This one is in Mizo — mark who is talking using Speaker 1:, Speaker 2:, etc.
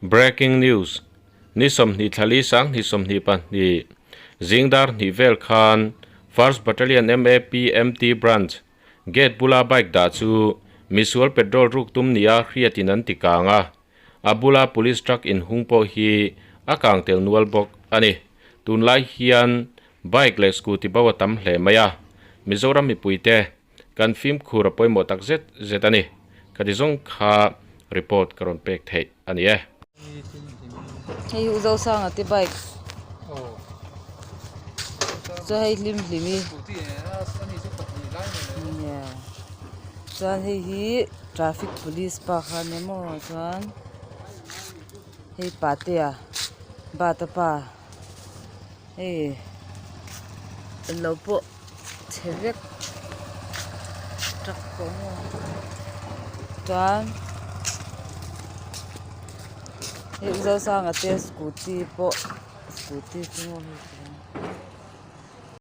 Speaker 1: Breaking news, Ni 20 thlali 20 22 zingdar hnih vel khan First Battalion MAP MT Branch gate bula bike dah chu misual petrol ruk tum nia hriatin an ti kang a, a bula police truck inhung pawh hi a kang tel nual bawk a ni. Tunlai hian bike leh scooty bo a tam hle mai a, Mizoram mipuite Kan fimkhur a pawimawh tak zet zet a ni. Ka ti zawng kha report ka rawn pek theih a ni e.
Speaker 2: Hei hi u Zosanga te bike chuan hei hlim hlim i nia chuan hei hi traffic police pa kha a ni maw chuan hei patea bata pa hei englo pawh. Chhe vek truck pawh maw chuan hei zosanga te scooty pawh scooty chu maw hei.